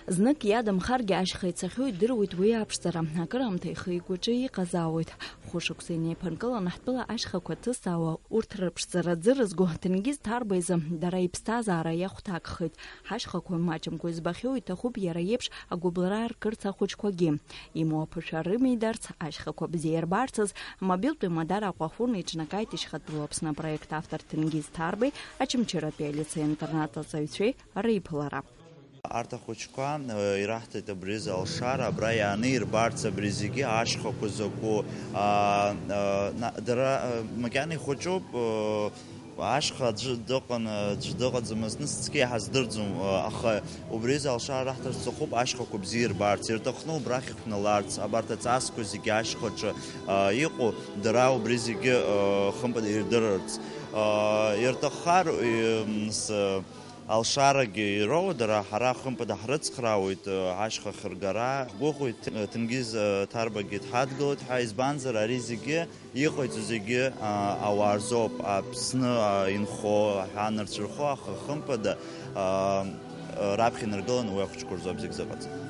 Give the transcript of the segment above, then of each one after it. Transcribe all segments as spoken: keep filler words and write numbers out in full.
Знык иадамхаргьы ашьха ицахьоу идыруеит уи аԥшӡара. Акыраамҭа ихы-игәаҿы иҟазаауеит. Хәышықәса инеиԥынкыланы ҳтәыла ашьхақәа ҭысаауа, урҭ рыԥшӡара ӡырызго Ҭенгиз Ҭарба изы дара иԥсҭазаара иахәҭакхеит. Ҳашьхақәа маҷымкәа избахьоу иҭахуп иара иеиԥш агәыбылра ркырц ахәыҷқәагьы. Имоу аԥышәа рымидарц, ашьхақәа бзиа ирбарц азы, амобилтәи Мадар Аҟәафон иҿнакааит ишьхатәылоу Аԥсны апроект автор Ҭенгиз Ҭарбеи Очамчыратәи алицеи-интернат аҵаҩцәеи реиԥылара. Арҭ ахәыҷқәа, э, ираҳҭеит абри азы алшара, абра иааны ирбарц абри зегьы ашьхақәа закәу, а, а, на-, дара, э, макьана ихәыҷуп, э, ашьха аӡәы дыҟан, аӡәы дыҟаӡамызт, нас цқьа иҳаздырӡом, э, аха убри азы алшара раҳҭар сҭахуп, ашьхақәа бзиа ирбарц, ирҭахны убрахь ихәналарц, абарҭ аҵасқәа зегьы ашьхаҿы, э, иҟоу, дара убри зегьы, э, хымԥада ирдырырц, э, ирҭаххар, э, м, с-, Алшарагьы ироуа дара, ҳара хымԥада ҳрыцхраауеит, э, ашьха ахыргара. Ҳгәыӷуеит, э, Ҭенгиз, э, Ҭарбагьы дҳадгылоит ҳәа, избанзар, ари зегьы иҟаиҵо зегьы, а, ауаа рзоуп, Аԥсны, а, инхо, аҳәаа нарцәырхо, аха хымԥада, а, э, раԥхьа инаргыланы уи ахәыҷқәа рзоуп зегь зыҟаҵатәу.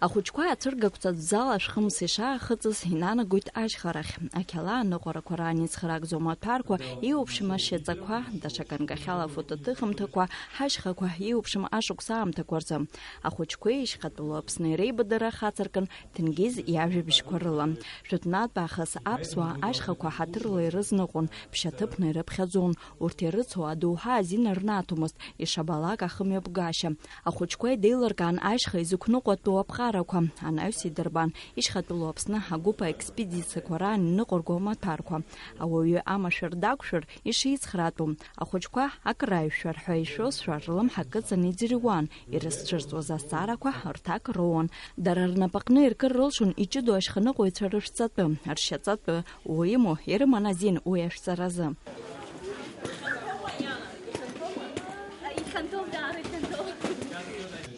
Ахәыҷқәа ацәыргақәҵатә зал ашәхымс ишаахыҵыз инанагоит ашьхарахь. Ақьала аныҟәарақәа раан ицхраагӡоу амаҭәарқәа, иеиуеиԥшым ашьаҵақәа, даҽа ганкахьала афотоҭыхымҭақәа, ҳашьхақәа иеиуеиԥшым ашықәс аамҭақәа рзы. Ахәыҷқәеи ишьхатәылоу Аԥсни реибадара хацыркын Ҭенгиз иажәабжьқәа рыла. Жәытәнатә аахыс аԥсуаа ашьхақәа ҳаҭырла ирызныҟәон, ԥшьаҭыԥны ирыԥхьаӡон, урҭ ирыцу адоуҳа азин рнаҭомызт, ишабалак ахымҩаԥгашьа. Ахәыҷқәа идеилыркаан ашьха изықәныҟәатәу аԥҟарақәа, анаҩс идырбан, ишьхатәылоу Аԥсны агәыԥ аекспедициақәа раан иныҟәырго амаҭәарқәа. Ауаҩы амашәыр дақәшәар, ишицхраатәу, ахәыҷқәа акраҩшәар ҳәа ишәозшәа, рлымҳа кыҵаны иӡырҩуан, ирызцәырҵуаз азҵаарақәа рҭак роуан. Дара рнапаҟны иркыр рылшон иҷыдоу ашьханыҟәаҩцәа рышәҵатәы, ршьаҵатәы, уимоу, ирыман азин уи ашәҵаразы.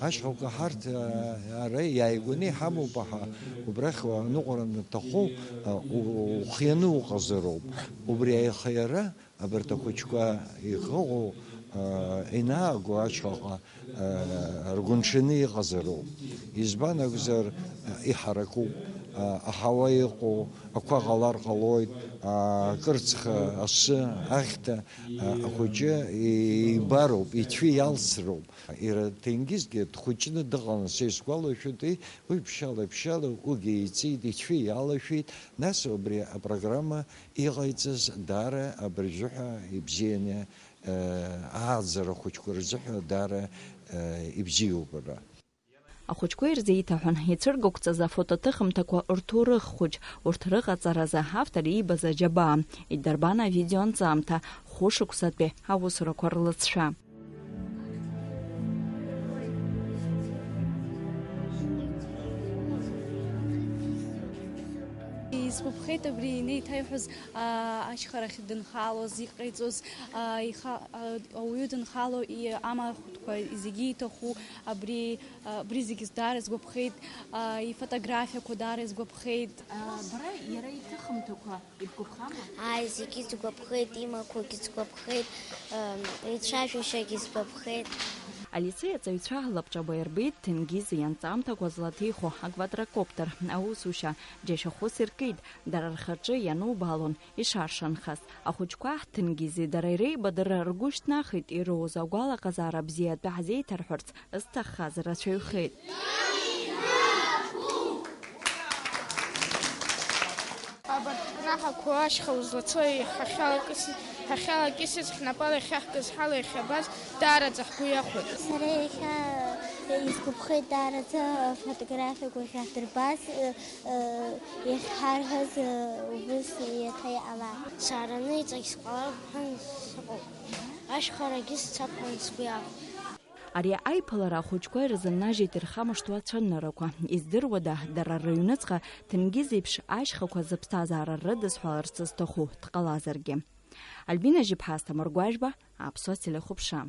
Ашьхақәа ҳарҭ, а, ара иааигәаны иҳамоуп, аха убрахь аныҟәара анҭаху, а, у-, ухианы уҟазароуп. Убри аихаиара абарҭ ахәыҷқәа ихыҟоу, а, инааго ашьхаҟа, а, ргәынҽаны иҟазароуп. Избан акәзар, а, иҳаракуп, а, аҳауа иҟоу, ақәа ҟалар ҟалоит, а, акырцх, асы, ахьҭа, а, ахәыҷы ибароуп, ицәы иалсроуп. Иара Ҭенгизгьы дхәыҷны дыҟан, са исгәалашәоит, уи ԥшьала-ԥшьала уигьы иҵит, ицәы иалашәеит, нас убри апрограмма иҟаиҵаз даара абыржәы ҳәа ибзианы, э, ааӡара хәыҷқәа рзыҳәа даара, э, ибзиоуп ара. Ахәыҷқәа ирзеиҭаҳәан, ицәыргақәҵаз афотоҭыхымҭақәа рҭоурых хәыҷ, урҭ рыҟаҵаразы автор иибаз аџьабаа, идырбан авидеоанҵамҭа, хәышықәсатәи аусурақәа рлыҵшәа. Исгәаԥхеит абри инеиҭаиҳәоз, аа, ашьхарахь дынхалоз, иҟаиҵоз, аа, иха-, аа, ауаҩы дынхало, и-, амахәҭқәа зегьы иҭаху, абри, аа, абри зегьы даара исгәаԥхеит, аа, ифотографиақәа даара исгәаԥхеит. Бара иара иҭыхымҭақәа ибгәаԥхама? Ааи, зегьы сгәаԥхеит, имақәагьы сгәаԥхеит, ицәажәашьагьы сгәаԥхеит. Алицеи аҵаҩцәа лабҿаба ирбеит Ҭенгиз ианҵамҭақәа злаҭихуа аквадрокоптер аусушьа, џьашьахәыс иркит, дара рхаҿы ианубаалон ишаршанхаз. Ахәыҷқәа Ҭенгизи дареи реибадара ргәы шьҭнахит, ироуз агәалаҟазаара бзиа атәы ҳзеиҭарҳәарц зҭаххаз рацәаҩхеит. Абарҭ акнаҳақәа ашьха узлацо, ҳахьалакьыс-, ҳахьалакьысыз, ҳнапала иахьаҳкыз, ҳала иахьабаз, даараӡа ҳгәы иахәеит. Сара иахьа исгәаԥхеит даараӡа афотографиақәа иахьаҳдырбаз, э, э, иахьҳарҳәаз, э, убыс иаҭа иҟалар. Саараны иҵегь сҟалап ҳәа сыҟоуп. Ашьхарагьы сцап ҳәа сгәы иахәеит. Ари аиԥылара ахәыҷқәа ирзыннажьит ирхамышҭуа ацәаныррақәа. Издыруада, дара рыҩныҵҟа Ҭенгиз еиԥш ашьхақәа зыԥсҭазаара рыдысҳәаларц зҭаху дҟалазаргьы. Альбина Жьыԥҳа, Асҭамыр Гәажәба, Аԥсуа телехәаԥшра.